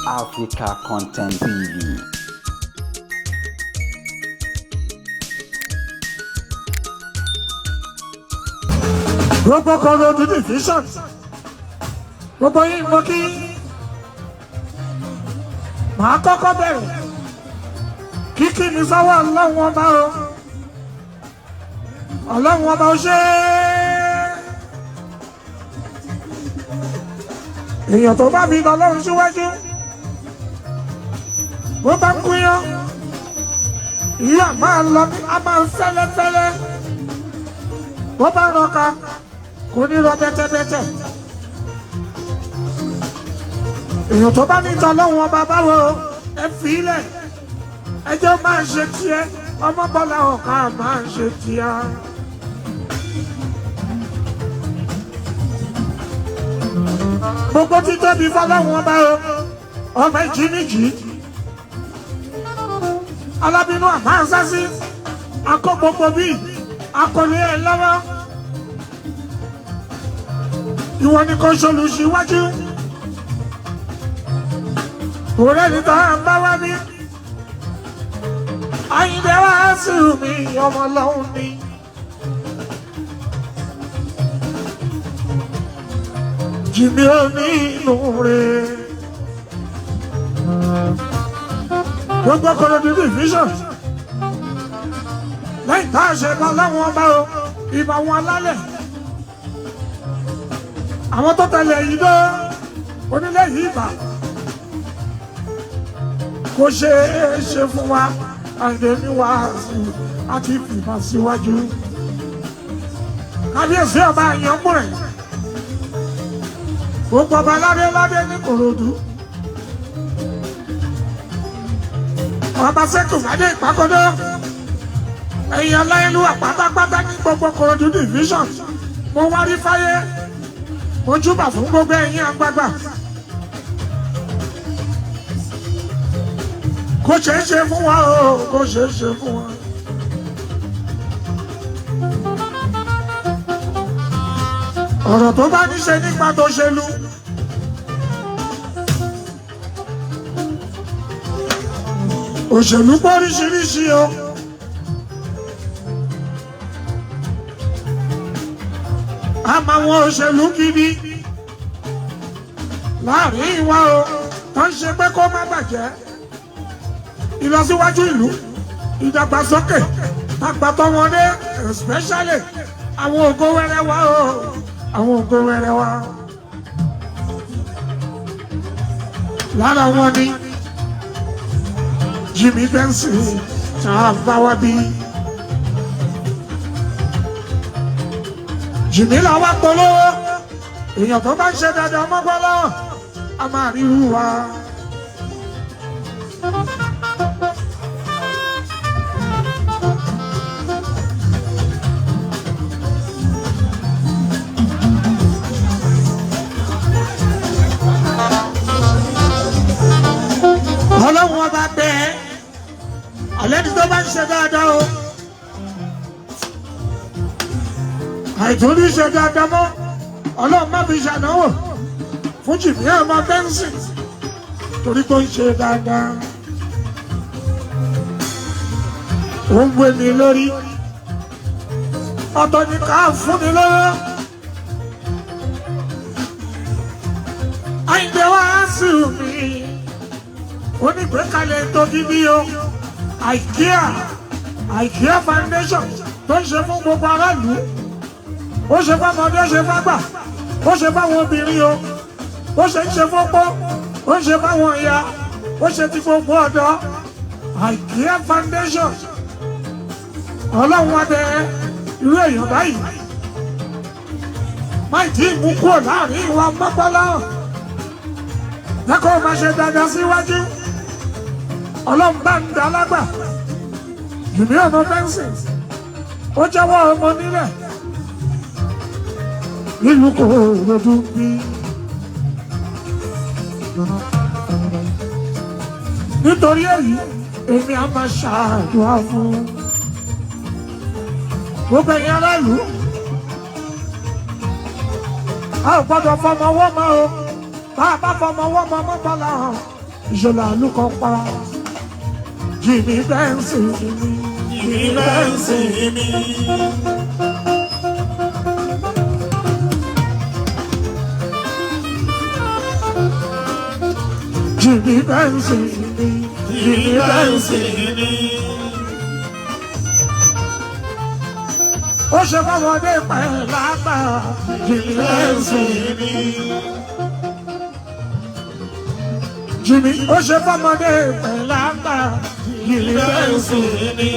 Africa Content TV. Gbogbo Ìkòròdú division, gbogbo yín mo kí. Màá kọ́kọ́ bẹ̀rẹ̀ kíkí mi sọ́wọ́ Ọlọ́run Ọba o. Ọlọ́run Ọba, ó ṣe é. Èèyàn tó bá fi Ọlọ́run síwájú, bó bá ń kúnyán, ìyá máa lọ ní a máa ń fẹ́lẹ́fẹ́lẹ́. Bó bá rọka, kò ní rọ bẹ́tẹ́bẹ́tẹ́. Èèyàn tó bá ní tọ́lọ́run Ọba, báwo ẹ fi ilẹ̀, ẹjọ́ máa ṣe tiẹ̀. Ọmọ Bọ́lá ọ̀ká máa ṣe tiẹ̀. Gbogbo títóbi fọlọ́run Ọba o, ọmọ ìjínijí alábínú àmáńsásí akó gbogbo bíi akọni ẹ lọ́wọ́. Ìwọ ni kò ṣolùsíwájú òrẹ́ ní tó ń bá wá ní Àyìndé wá sí mi, ọmọ lọ́hùn ni. Jìmí ò ní inú rẹ̀. Gbogbo Ìkòròdú division, lẹ́yìn tá a ṣe bá láwọn ọba o, ìbà wọn alálẹ̀, àwọn tó tẹ̀lé yìí lọ onílé yìí, ìbà kò ṣe é ṣe fún wa. Àyìndé ní wàásù àti ìfìmọ̀ síwájú kábíyèsí ọba àyànmúrẹ̀, gbogbo ọba ládé ládé ní Ìkòròdú, ọba sẹ́kù fàdé ìpàkọ́dọ́, ẹ̀yìn aláìlúwà pátápátá ní gbogbo Ìkòròdú division, mo wá rí fáyé, mo júbà fún gbogbo ẹ̀yin àgbààgbà. Kò ṣeé ṣe fún wa o, kò ṣeé ṣe fún wa. Ọ̀rọ̀ tó bá ní ṣe nípa tó ṣèlú, òṣèlú pọ̀ oríṣiríṣi o. A máa wọn òṣèlú gidi láàrin wa o, tó ń ṣe pé kó má bàjẹ́, ìlọsíwájú ìlú, ìdàgbàsókè àgbàtọ́mọdé, especially àwọn ògo wẹrẹ wa o, àwọn ògo wẹrẹ wa. Lára wọn ni Jimmy Benson tá a bá wá bí. Jimmy là wá polówó. Èèyàn tó bá ń ṣe dáadáa mọ́gbọ́lọ́, a máa rí irú wa. Ọlọ́run Ọba bẹ́ẹ̀, alẹ́ ní tó bá ń ṣe dáadáa o, àìtún ní ṣe dáadáa mọ́, Ọlọ́run má fi ṣàdánwò fún Jìmí ọmọ Bẹ́ńsì, torí pé ó ń ṣe dáadáa, ó ń gbé mi lórí. Ọ̀tọ̀ ní ká fún mi lọ́wọ́. Àyìndé wá sí mi, onígbékalẹ̀ tó gidi o, IKEA, IKEA Foundation tó ń ṣe fún gbogbo aráàlú. Ó ṣe fámọdé, ó ṣe fágbà, ó ṣe fáwọn obìnrin o, ó ṣe ń ṣe fọ́pọ́, ó ń ṣe fáwọn ìyá, ó ṣe ti gbogbo ọ̀dọ́. IKEA Foundation, Ọlọ́run wa bẹ irú èèyàn báyìí, má tí ì mú kúrò láàrin ìwà mọ́pọ́lá, lẹ́kọ̀ọ́ máa ṣe dáadáa síwájú. Ọlọ́run bá ń da lágbà. Jùmí ọmọ Benson, ó jẹ́wọ́ ọmọ nílẹ̀ nílùú Ìkòròdú bí. Nítorí èyí, èmi á máa ṣàdúrà fún gbogbo ẹ̀yin aráàlú. A ò gbọ́dọ̀ fọmọ ọwọ́ mọ́ o. Bá a bá fọmọ ọwọ́ mọ́, mọ́ bọ́lá hàn. Ìṣọ̀lá àlùkò para. Jimmy Benson mi. Jimmy Benson mi. Jimmy Benson mi. Jimmy Benson mi. Ó ṣe fọmọdé pẹ̀lú àgbà. Jimmy Benson mi. Jimmy ó ṣe fọmọdé pẹ̀lú àgbà. Jimmy Benson mi.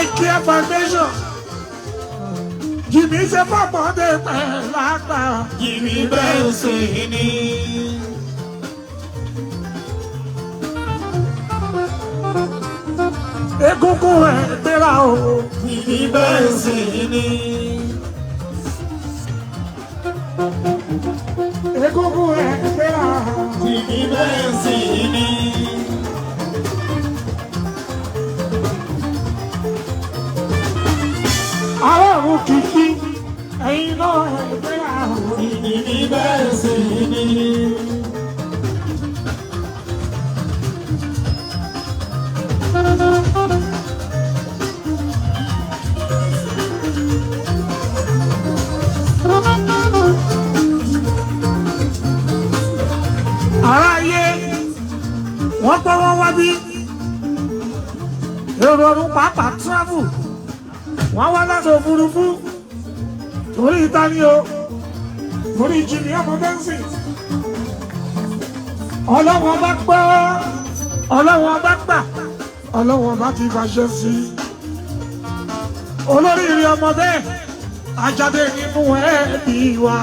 I Care Foundation. Jimmy ṣe fọmọdé pẹ̀lú àgbà. Jimmy Benson mi. Egungun ẹ̀ gbéra o. Jimmy Benson mi. Egungun ẹ̀ gbéra. Jimmy Benson mi. Àwọn kìkì ẹ̀yin náà ẹ̀ gbéra o. Jimmy Benson mi. Aráyé wọ́n gbọ́ wọ́n wá bí èrò ọ̀run pàápàá travel wọ́n wá láti òfurufú torí ìta ni o torí Jimmy ọmọ Benson. Ọlọ́wọ́n bá gbọ́, ọlọ́wọ́n bá gbà, ọlọ́wọ́n bá ti fàṣẹ sí i. Olóríire ọmọ bẹ́ẹ̀ ajáde nínú ẹbí wa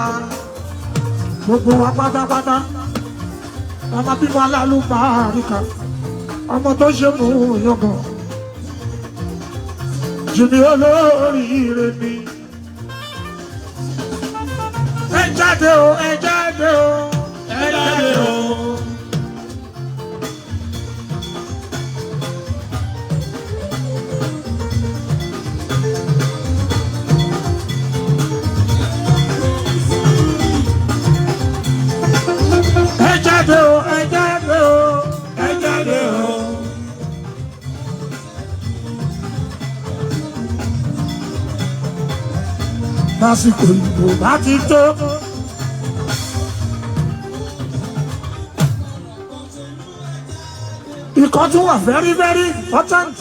gbogbo wa pátápátá. Ọmọ bímọ alálùbáríkà, ọmọ tó ṣe mú yangàn. Jimmy olóríire ni. Ẹ jáde o, ẹ jáde o, Ẹ jáde o. Ẹ jáde o, ẹ jáde o, Ẹ jáde o. Lásìkò ìbò bá ti tó. Ìkan tún wà very very important.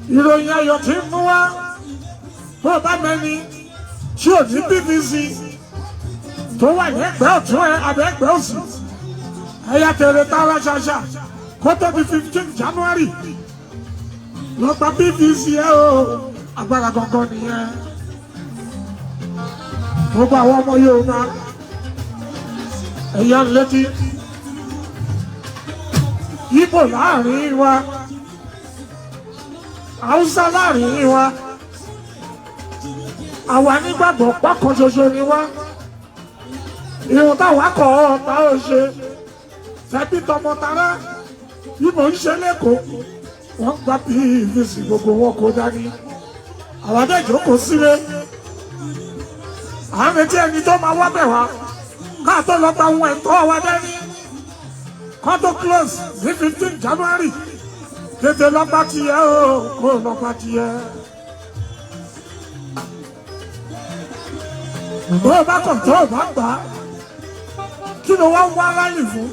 Ìròyìn ayọ̀ tí ń mú wá. Bó bá mẹ́ni tí ò ní PVC tó wà ní ẹgbẹ́ ọ̀tún ẹ àbẹ́ ẹgbẹ́ òsì. Ẹ̀yà tèrè tààrà ṣàṣà kó tó di 15 January. Lọ gba PVC ẹ o, agbára gangan nìyẹn. Gbogbo àwọn ọmọ Yorùbá ẹ̀yà létí Ìgbò láàrin wa, Haúsá láàrin wa, àwa nígbàgbọ́ pọ́kàn ṣoṣo ni wá. Ìhun táwa kọ̀ ọ́ ta ó ṣe tẹbí tọmọtara. Ìgbò ń ṣe lẹ́kọ̀ọ́, wọ́n gba PVC gbogbo wọn kó dání. Àwọn adẹ́jọ́ kò sílé, à ń retí ẹni tó máa wá bẹ̀ wá ká tó lọ gba ohun ẹ̀tọ́ wa dání kó tó close ní 15 January. Tètè lọ gba tiẹ̀ o, kó lọ gba tiẹ̀. Bó o bá kàn tó o bá gbà á, kí ló wá ń wá láyè fún?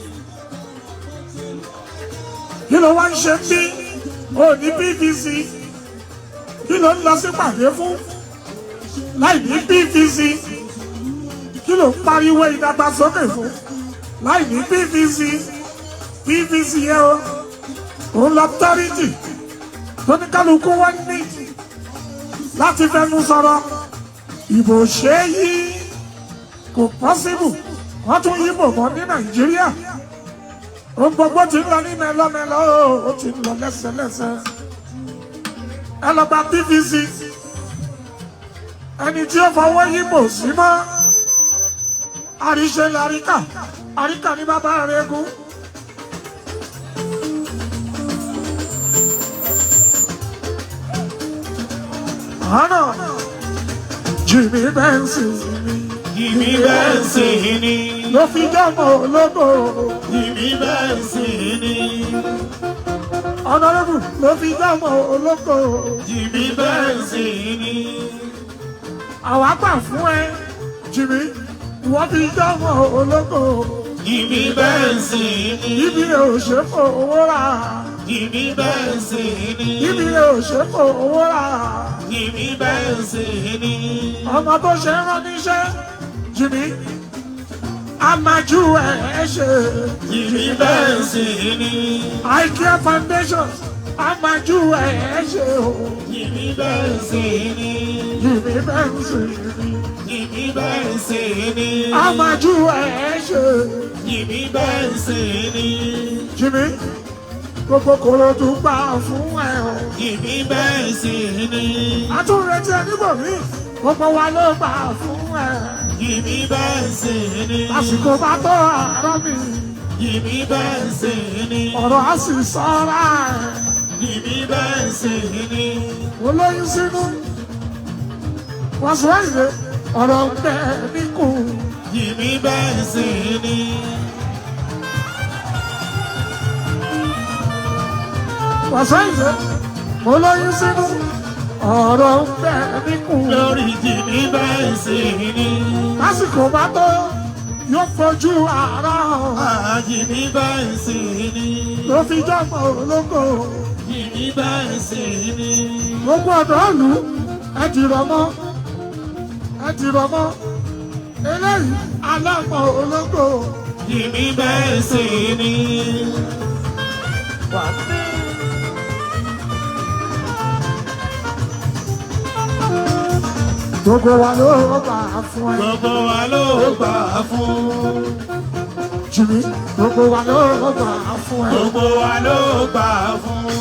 Kí ló wá ń ṣe bí o ní PVC? Kí ló ń lọ sí pàdé fún láì ní PVC? Kí ló ń pariwo ìdàgbàsókè fún láì ní PVC? PVC yẹn o, òun lọ tọ́rìtì tó ní kálukú wá ní láti fẹnu sọ̀rọ̀. Ìbò ṣe é yí, kò possible wọ́n tún yíbò mọ́ ní Nàìjíríà. Ohun gbogbo ti ń lọ ní mẹ́lọ́mẹ́lọ́, ó ti ń lọ lẹ́sẹ̀lẹ́sẹ̀. Ẹ lọ gba PVC. Ẹni tí ó fọwọ́ yíbò sí mọ́, àríṣe làríkà, àríkà ní bàbá rẹ̀ gún. Àná Jimmy Benson mi. Jimmy Benson ni. Ló fi jọ́mọ ológo. Jimmy Benson ni. Honorable ló fi jọ́mọ ológo. Jimmy Benson ni. Àwa gbà fún ẹ, Jimmy, ìwọ fi jọ́mọ ológo. Jimmy Benson ni. Ibi rẹ̀ ò ṣe fowó rà. Jimmy Benson ni. Ibi rẹ̀ ò ṣe fowó rà. Jimmy Benson ni. Ọmọ tó ṣe ń rán níṣẹ́, Jimmy, a máa ju ẹ̀ ṣe. Jimmy Benson ni. IKEA Foundation, a máa ju ẹ̀ ṣe o. Jimmy Benson ni. Jimmy Benson ni. Jimmy Benson ni. A máa ju ẹ̀ ṣe. Jimmy Benson ni. Jimmy, gbogbo Kòròdú gbà fún ẹ o. Jimmy Benson ni. A tún retí ẹ níbòmí, gbogbo wa ló gbà fún ẹ. Jimmy Benson ni. Lásìkò bá tó àárọ̀ mi, Jimmy Benson ni. ọ̀rọ̀ á sì sọ́ra ẹ̀. Jimmy Benson ni. Olóyún sínú, wọ́n sọ èyí, ọ̀rọ̀ ń bẹ níkùn. Jimmy Benson ni. Wọ́n sọ èyí, olóyún sínú, ọ̀rọ̀ ń bẹ níkùn. Lórí Jimmy Benson ni. Lásìkò bá tó, yóò fojú àárọ̀ hàn. Ah, Jimmy Benson ni. Ló fi jọ́mọ̀ ológo. Jimmy Benson ni. Gbogbo ọ̀dọ́ ìlú, ẹ dìrọ̀ mọ́, ẹ dìrọ̀ mọ́. Eléyìí alámọ̀ ológo. Jimmy Benson ni. Gbogbo wa ló gbà fún ẹ. Gbogbo wa ló gbà fún. Jimmy, gbogbo wa ló gbà fún ẹ. Gbogbo wa ló gbà fún.